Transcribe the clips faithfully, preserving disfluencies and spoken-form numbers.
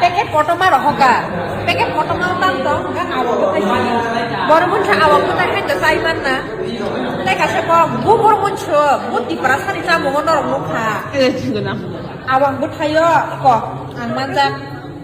Packet kotorma rohoka. Packet kotorma tang tong, hwnkhe awang bwthai sini. Borok wngkha awang bwthai hai to chai manna. Tei kaisa kok, bu borok wngso, bu Tiprasani chamungo norok nukha. Elachi gwnang. Awang bwthaio kok, ang manjak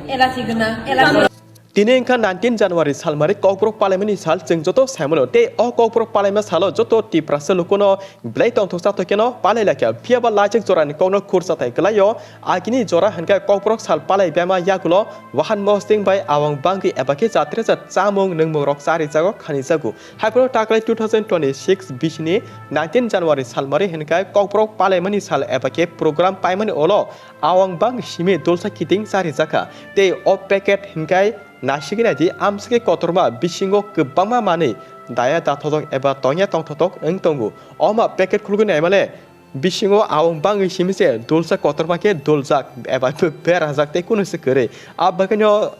elachi gwnang, elachi. Tini wngkha nineteen January salmari kokborok palaimani sal, chwng joto saimano. Tei o kokborok palaima salo joto Tiprasa lukuno belai tongthok chathok kheno palai laikha. Phiyaba laichak jorani kokno khursa tai kwlaio. Agini jora hwnkhe kokborok sal palai bema yagulo wahan mosting bai awang bangwi eba khe jat rejat chamung nwngmung rok charijago, khanijago. Haiphano taklai two thousand twenty-six bisini nineteen January salmari hwnkhe kokborok palaimani sal eba khe program paimani ulo awang bangwi simi dulsa kiting charijakha. Tei o packet hwnkhe nasigwi naidi, amswkhe kotorma bisingo kwbangma manwi daya dathotok eba tongya tongthotok wng tongo. Oma packet khulugwi naimale bisingo awang bangwi simi se dulsa kotorma khe duljak eba berajak tei kunu se kwrwi. Abo bagwino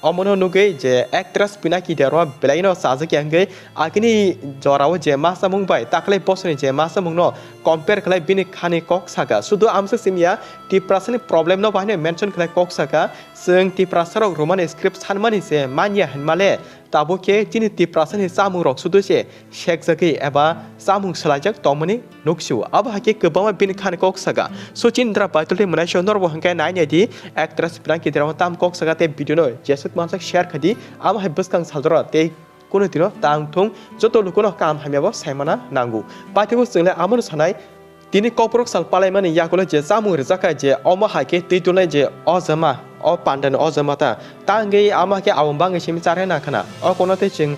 omono nugwi je actress Pinaki Debbarma belaino chajakya hwnkhe agini jorao je ma chamung bai taklai bosoni je ma chamungno compare khlai bini khani kok saka. Sudu amswk simiya Tiprasani problem no bahai mention khlai kok saka. Chwng Tiprasarok Roman script sanmani se manya hinmale, tabuk khe chini Tiprasani chamungrok sudu se sekjagwi eba chamung swlaijak tongmani nuksio. Abo hai khe kwbangma bini khani kok saka. Suchindra Paitoli mwnaisio norbo hwnkhe nai nai di, actress Pinaki Debbarma tam kok saka tei video no jesuk mansak share khai di. Abo hai bwskang saldora tei kunu dino tang thung, joto lukuno kaham hamya bo saimana nango. Paithago chwngle amono sanai, tini kokborok sal palaimani yagulo je chamung rijak kha je omo hai khe twi tulnai je o jama, o pandani o jama ta, ta wngwi ama khe awang bangwi simi charhe nang khna. O kono tei chwng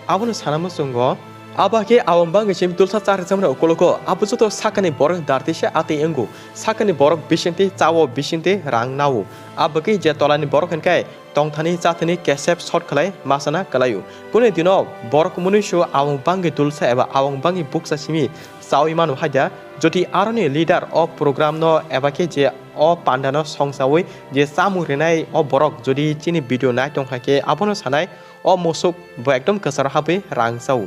abono sana muchungo. Abo khe awang bangwi simi dulsa charhe chamani ukologo abo joto sakani borok darti se atwi wngo. Sakani borok bisingtwi chao, bisingtwi rang nao. Abo khe je tolani borok hwnkhe tongthani chathani kesep short khlai masana kwlaio. Kunu dino borok munuisu awang bangwi dulsa eba awang bangwi buksa simi chaui mano haida. Jodi aroni leader o program no eba khe je o panda no songchaui je chamung rinai o borok jodi chini video nai tongkha khe abono sanai o musuk bo ekdom kwcharo habwi rang chao.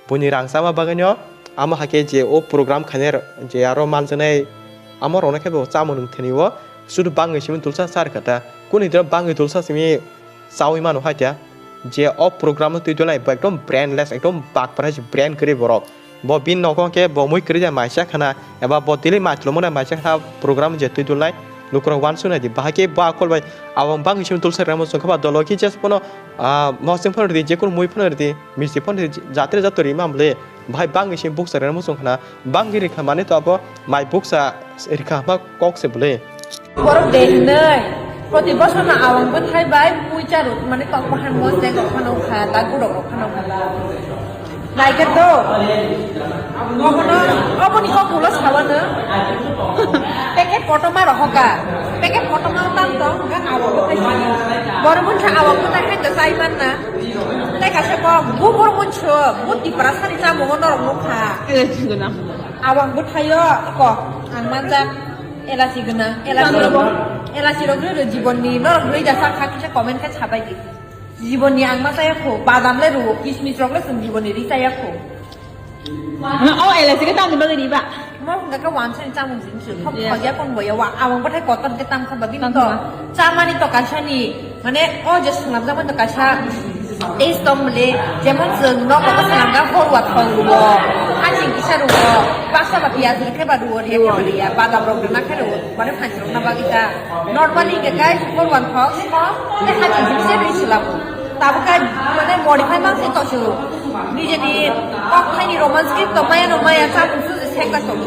Buini rang chama bagwino amo hai khe je o program khainai je aro manjaknai amo rwna khe bo chamung nwng thani o sudu bangwi simi dulsa char kha ta. Kunu dino bangwi dulsa simi chaui mano hai ta. Je o program no twi dulnai bo ekdom brainless, ekdom bakpra hai brain kwrwi borok. Bo bini nogo khe bo mui kwrwi da maisa khana eba bo daily mai tongmani maisa khana program je twi dulnai lukurok uansuk nai di. Bahai khe bo akol bai abo bangwi simi dulsa rwna muchung kha ba dolo khe just bono, ah, mosing phano rwdi, jekunu mui phano rwdi. Misti phone jatri jato rima bwle. Bahai bangwi se buksa rwna muchung khna. Bangwi rikha mane to abo mai buksa rikha hwnba kok se bwle. Borok de hinwi. Proti bosor no awang bwthai bai puicha rok mane kok bahan mo se kok phano kha, ta guro kok phano kha. Naikhe to. Obono, oboni kok ulo sawano. Packet kotorma rohoka. Packet kotorma tang tong, hwnkhe awang bwthai sini. Borok wngkha awang bwthai hai to chai manna. Tei kaisa kok, bu borok wngso, bu Tiprasani chamungo norok nukha. Elachi gwnang. Awang bwthaio kok, ang manjak elachi gwnang, elachi rok, elachi rok rw rw jibonni, norok rw da sak kha kisa comment khe sabai di. Jibonni ang ma chaya kho, badam le rw, kismis rok le chwng jibonni ri chaya kho. O elachi khe tamni bagwi riba? Mo hwnka khe wansani chamung sini se thok. Yes. Khogya kon boya wa, awang bwthai kotor khe tam kha ba bini. Tam to kha. Chamani to kaisa ni, mane o je swnamjakmani to kaisa taste tong mole, jemon chwng nogo swnamjak horwa thok rwo, haching kisa rwo, baksa ba piyaj rwkhe ba rwo, rwya khe ba rwya, badam rok rwna khe rwo, mane phansi rwkna bagwi ta. Normally hwnkhe guys, horwa thok, tei haching kisa rwi swlamo. Tabuk khe mane modify mang se tongsi o. Nijeni kok thaini romance script tong maya no maya chamung su je sekta tong.